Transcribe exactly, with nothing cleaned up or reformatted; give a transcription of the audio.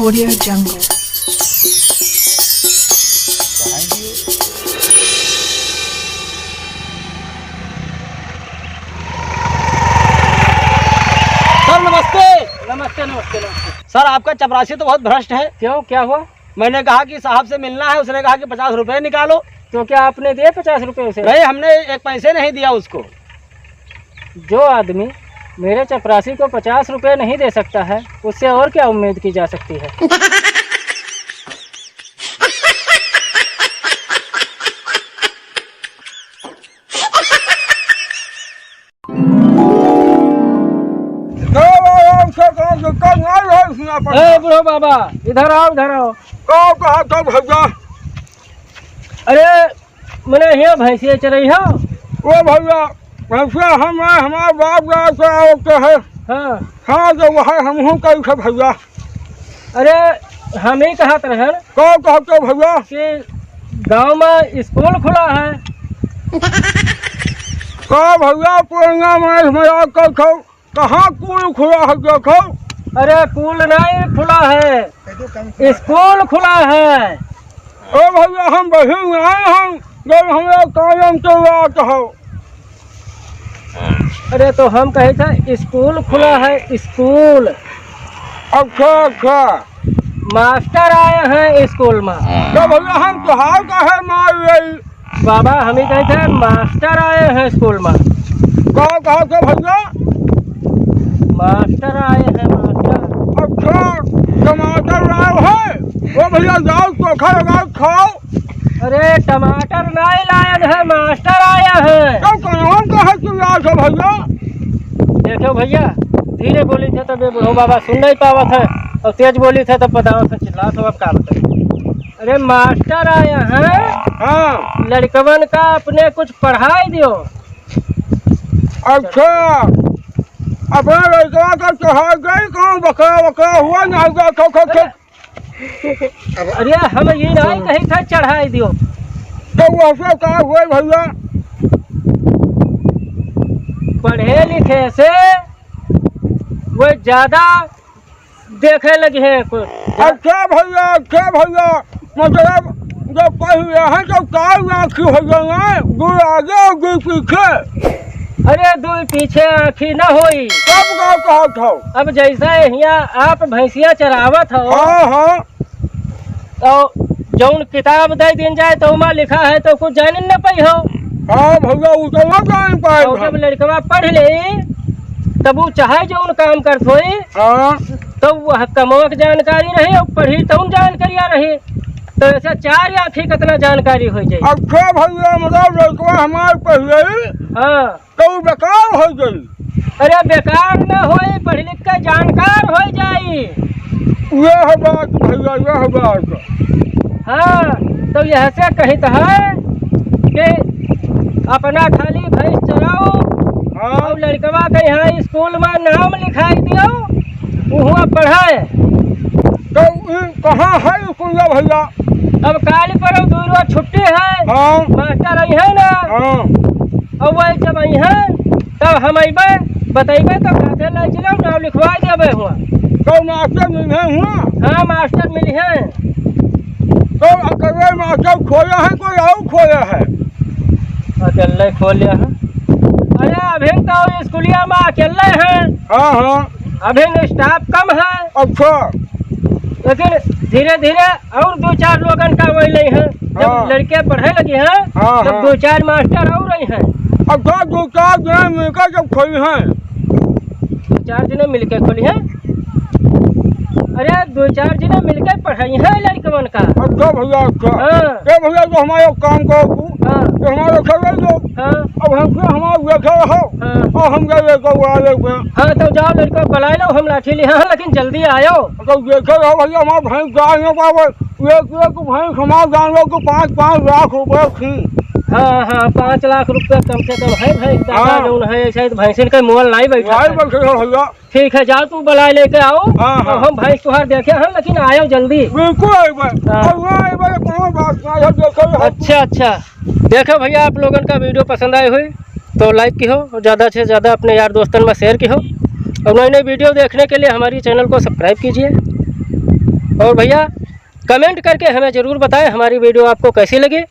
Audio Jungle। सर, नमस्ते। नमस्ते, नमस्ते, नमस्ते। सर, आपका चपरासी तो बहुत भ्रष्ट है। क्यों, क्या हुआ? मैंने कहा कि साहब से मिलना है, उसने कहा कि पचास रुपए निकालो। तो क्या आपने दिए पचास रुपए उसे? नहीं, हमने एक पैसे नहीं दिया उसको। जो आदमी मेरे चपरासी को पचास रुपए नहीं दे सकता है, उससे और क्या उम्मीद की जा सकती है? ए, बूढ़ो बाबा, इधर आओ, इधर आओ। का कहा था भैया? अरे, मने हियाँ भैंसिया चरई हो? ओ भैया, भैंसिया हम है, हमार बाप गाय से आवत है। हाँ। हाँ, तो वह हमहूँ कही थे भैया। अरे, हम ही कहत रहन। का कहत हो भैया? कि गाँव में स्कूल खुला है। का भैया, पूर्णिया में मजाक करत हो? कहाँ कुल खुला है देखो? अरे कुल नहीं खुला है, स्कूल खुला है। ओ भैया, हम बहिन आए हैं, जब हमें कायम के बात हो। अरे तो हम कहे थे स्कूल खुला है, स्कूल। अच्छा, अच्छा। मास्टर आए हैं स्कूल में। तो भैया हम तुहार काहे मार रही? बाबा, हम ही कहे थे, मास्टर आए हैं स्कूल में। का, का से भैया? मास्टर आए हैं, मास्टर। अच्छा, टमाटर लाओ है? ओ भैया, जाओ, चोखा लगाओ, खाओ। अरे, टमाटर नहीं लायन है, मास्टर आया है। तो कौन का है तू यार से भैया? देखो भैया, धीरे बोली थे तब ये बूढ़ो बाबा सुन नहीं पावत है, और तेज बोली थे तब बतावत है, चिल्लात हो, अब का बताई। अरे मास्टर आया है, हाँ। लड़कवन का अपने कुछ पढ़ाई दियो। अच्छा, अपना लड़कवा का चढ़ाई दे, कौन बकरा वकरा हुआ ना हुआ, खो खो खो। अरे हम ये नहीं कही था चढ़ाई दियो। तो वैसे का हुआ भैया? पढ़े लिखे से वो ज्यादा देखे लगी है कुछ। अच्छा भैया, अच्छा भैया, मतलब जब पहिले हैं तो काल आँखी हो जाए, दो आगे और दो पीछे। अरे दो पीछे आँखी ना होई। तब का कहत हो? अब जैसे हियाँ आप भैंसिया चरावत हो, हाँ, हाँ। तो जौन किताब दे दिन जाए तो ओमा लिखा है तो कुछ जान न पाई हो। हाँ भैया, वो तो ना जान पाए और भाई। जब लड़कवा पढ़ ले तब वो चाहे जौन काम करत होई, हाँ। तो वह कमवा के जानकारी रही और पढ़ी तौन जानकारिया रही। तो ऐसे चार आँखी कितना जानकारी हो जाए। अच्छा भैया, मतलब लड़कवा हमार पढ़ ले, हाँ। तो उ बेकार हो जाई। अरे बेकार न होई, पढ़ लिख के जानकार हो जाई। यह बात भैया, यह बात। हाँ, तो यह से कहित है कि अपना खाली भैंस चराओ, हाँ। और लड़कवा के यहाँ स्कूल में नाम लिखाई दियो, उहुआ पढ़ाए। तो ई कहाँ है स्कूलिया भैया? अब काल पर दो रोज छुट्टी है, हाँ। मास्टर आई है ना, हाँ। अब वही जब आई है तब हम अइबे, बतइबे तो साथे ले चलो, नाम लिखवा देबे हुआ। तो मास्टर मिले हुआ? हाँ, मास्टर मिली है। तो अकेले मास्टर खोया है, कोई और खोया है? अकेले खोले है। अरे अभी तो स्कूलिया में अकेले हैं। हाँ, हाँ। अभी staff कम है। अच्छा। लेकिन धीरे धीरे और दो चार लोगन का वही नहीं है। जब हाँ। लड़के पढ़े लगे हैं, हाँ, तब हाँ। दो चार मास्टर और रही हैं। अच्छा, दो चार जने मिलकर जब खोली हैं। दो चार जने मिलके खोली हैं। अरे, दो चार जने मिलके पढ़ाई हैं लड़कवन का। अच्छा भैया, अच्छा। हाँ। ए भैया, तो हमारा एक काम करो तू। हाँ। तो हमारा घर ले लो। हाँ। अब हमसे हमारा बैठे रहो। हाँ। और हम गए लेकर आ लेते हैं। हाँ, तो जाओ लड़का बुला लो, हम लाठी ले, हाँ, लेकिन जल्दी आयो। तो बैठे रहो भैया, हमारा भैंस गाय न पावे। एक एक भैंस हमार जान लो कि पाँच पाँच लाख रुपए थी। हाँ, हाँ, पाँच लाख रुपया कम से कम है भैंस, दादा हाँ। जौन है, ऐसा ही तो भैंसिन का मोल नहीं बैठा नहीं है। बैठे हो भैया। ठीक है, जाओ तू बुलाए लेके आओ। हाँ, हाँ। और हम भैंस तुहार देखे हैं, लेकिन आयो जल्दी। बिल्कुल आइबे। हाँ। और ना आइबे तो कोनो बात ना है, देखो हम अच्छा, अच्छा। देखो भैया, आप लोगन का video पसंद आए हुए तो like किहो और ज़्यादा से ज़्यादा अपने यार दोस्तन में share किहो और नई नई video देखने के लिए हमारी channel को subscribe कीजिए। और भैया, comment करके हमें ज़रूर बताएं हमारी video आपको कैसी लगी।